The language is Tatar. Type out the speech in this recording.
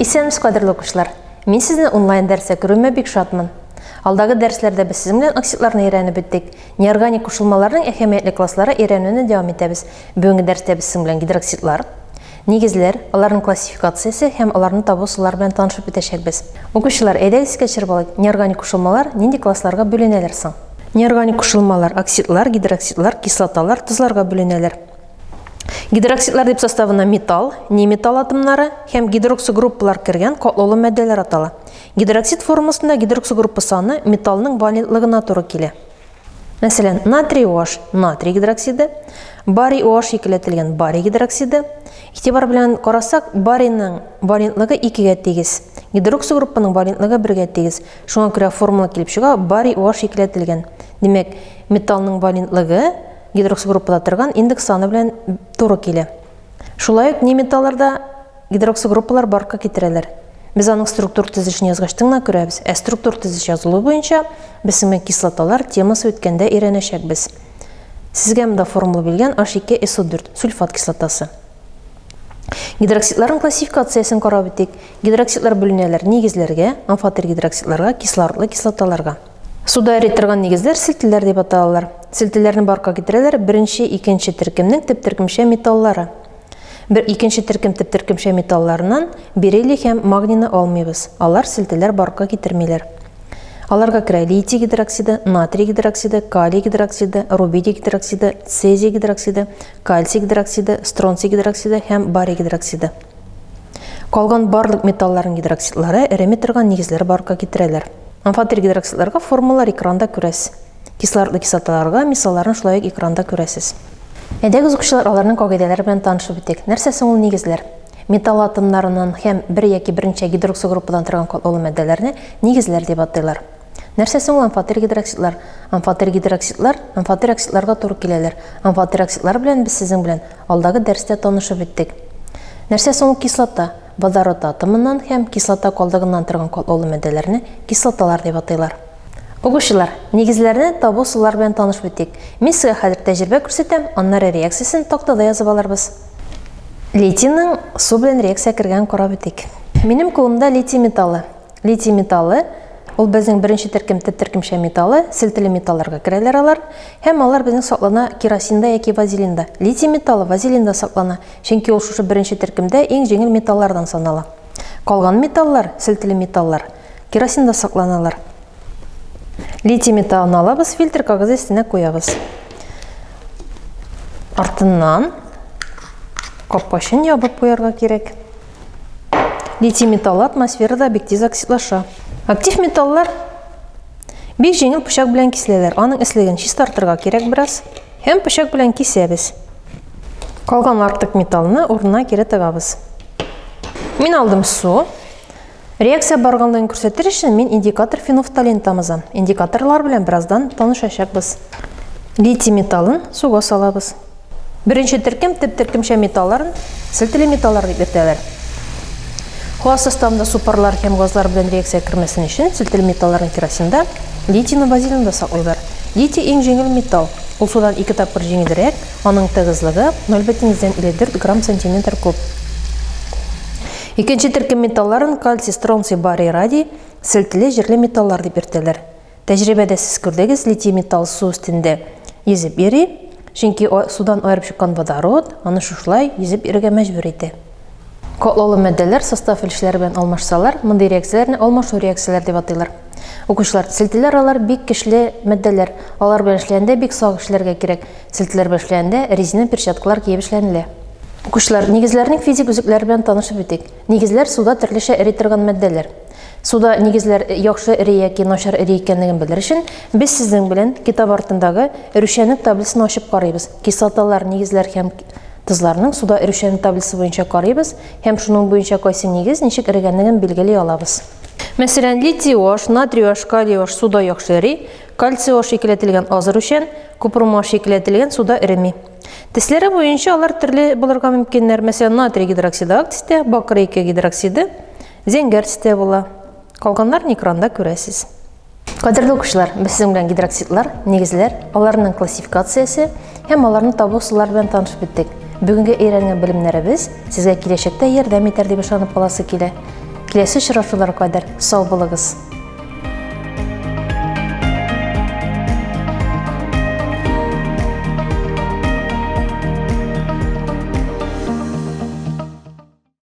Исәнмесез, кадерле укучылар! Мин сезне онлайн дәрескә күрүемә бик шатмын. Алдагы дәресләрдә без сезнең белән оксидларны өйрәнеп үттек. Неорганик кушылмаларның әһәмиятле класслары өйрәнүне дәвам итәбез. Бүгенге дәрестә без сезнең белән гидроксидлар, нигезләр, аларның классификациясе һәм аларны табу ысуллары белән танышып үтәчәкбез. Укучылар, әйдәгез искә төшереп алыйк, неорганик кушылмалар нинди классларга бүленәләр соң? Неорганик кушылмалар оксидлар, гидроксидлар, кислоталар, тозларга бүленәләр. Гидроксидлар дип составына металл, неметалл атомнары һәм гидроксогруппалар кергән катлаулы матдәләр атала. Гидроксид формасында гидроксогруппа саны металлның валентлыгына туры килә. Мәсәлән, натрий OH натрий гидроксиды, барий OH икеләтелгән барий гидроксиды. Игътибар белән карасак, барийның валентлыгы 2-гә тигез. Гидроксогруппаның валентлыгы 1-гә тигез. Шуңа күрә формула килеп чыга, барий OH икеләтелгән. Димәк, металлның валентлыгы гидроксогруппада торган индекс саны белән туры килә. Шулай ук неметалларда гидроксогруппалар барлыкка китерәләр. Без аның структур төзелешен язгачтын гына күрәбез. Ә структур төзелеш язылу буенча без сезнең кислоталар темасы үткәндә өйрәнәчәкбез. Сезгә монда формула бирелгән H2SO4, сульфат кислотасы. Гидроксидларның классификациясен карап үтик. Гидроксидлар бүленәләр нигезләргә, амфотер гидроксидларга, кислородлы кислоталарга. Суда эри торган нигезләр селтеләр дип аталалар. Селтеләрне барка китерәләр беренче, икенче төркемнең төп төркемчә металлары. Бер икенче төркем төп төркемчә металларыннан бериллий һәм магнийны алмыйбыз. Алар селтеләр барка китермиләр. Аларга керә литий гидроксиды, натрий гидроксиды, калий гидроксиды, рубидий гидроксиды, цезий гидроксиды, кальций гидроксиды, стронций гидроксиды һәм барий гидроксиды. Калган барлык металларның гидроксидлары эреми торган нигезләр барлыкка китерәләр. Амфотер гидроксидларга формулалар экранда күрәсез. Кислородлы кислоталарга мисалларын шулай ук экранда күрәсез. Әйдәгез, укучылар, аларның кагыйдәләре белән танышып үтик. Нәрсә соң ул нигезләр? Металл атомнарыннан һәм бер яки берничә гидроксогруппадан торган катлаулы матдәләрне нигезләр дип атыйлар. Нәрсә соң ул амфотер гидроксидлар? Амфотер гидроксидлар амфотер оксидларга туры киләләр. Амфотер оксидлар белән без сезнең белән алдагы дәрестә танышып үттек. Нәрсә соң ул кислота? Водород атомыннан һәм кислота калдыгыннан торган катлаулы матдәләрне кислоталар дип атыйлар. Укучылар, нигезләрне табу ысуллары белән танышып үтик. Мин сезгә хәзер тәҗрибә күрсәтәм, аннары реакциясен тактада язып алырбыз. Литийның су белән реакция кергәнен карап үтик. Минем кулымда литий металлы. Литий металлы, ул безнең беренче төркем төп төркемчә металлы, селтеле металларга керәләр алар. Һәм алар безнең саклана керосинда яки вазелинда. Литий металлы вазелинда саклана, чөнки ул шушы беренче төркемдә иң җиңел металлардан санала. Калган металлар, селтеле металлар, керосинда сакланалар. Литий металлын алабыз, фильтр кәгазе өстенә куябыз. Артыннан капкачын ябып куярга кирәк. Литий металлы атмосферада бик тиз оксидлаша. Актив металлар бик җиңел пычак белән киселәләр. Аның эслеген чистартырга кирәк бераз. Һәм пычак белән кисәбез. Калган артык металлны урынына кире тыгабыз. Мин алдым су. Реакция барганлыгын күрсәтер өчен мин индикатор фенофталин тамызам. Индикаторлар белән бераздан танышачакбыз. Литий металлын суга салабыз. Беренче төркем төп төркемчә металларын селтеле металлар дип йөртәләр. Һава составында су парлары һәм газлар белән реакция кермәсен өчен селтеле металларны керосинда, литийны вазелинда саклыйлар. Литий иң җиңел металл. Ул судан ике тапкыр җиңелрәк, аның тыгызлыгы 0,54 грамм сантиметр куб. Икенче төркем металларын кальций, стронций, барий, радий, селтеле җирле металлар дип йөртәләр. Тәҗрибәдә сез күрдегез, литий металл су өстендә йөзеп йөри, чөнки судан аерып чыккан водород аны шушылай йөзеп йөрергә мәҗбүр итә. Катлаулы матдәләр состав өлешләре белән алмашсалар, мондый реакцияләрне алмашу реакцияләре дип атыйлар. Укучылар, селтеләр алар бик көчле матдәләр. Алар белән эшләгәндә бик сак эшләргә кирәк. Селтеләр белән эшләгәндә резина перчаткалар киеп эшләнелә. Укучылар, нигезләрнең физик үзәкләре белән танышып үтик. Нигезләр суда төрлечә эри торган матдәләр. Суда нигезләр яхшы эри яки начар эри икәнлеген белер өчен, без сезнең белән китап артындагы эрүчәнлек таблицасын ачып карыйбыз. Кислоталар, нигезләр һәм тозларның суда эрүчәнлек таблицы буенча карыйбыз һәм шуның буенча кайсы нигез ничек эрегәнлеген билгели алабыз. Мәсәлән, литий OH, натрий OH, калий OH суда яхшы эри, кальций OH икеләтелгән аз эрүчән, купрум OH икеләтелгән суда эреми. Төсләре буенча алар төрле булырга мөмкиннәр. Мәсәлән, натрий гидроксиды ак төстә, бакыр 2 гидроксиды Зәңгәр төстә була. Калганнарын экранда күрәсез. Кадерле укучылар, без сезнең белән гидроксидлар, нигезләр, аларның классификациясе һәм аларны табу ысуллары белән танышып беттек. Бүгенге өйрәнгән белемнәребез сезгә киләчәктә ярдәм итәр дип ышанып каласы килә. Киләсе очрашуларга кадәр сау булыгыз!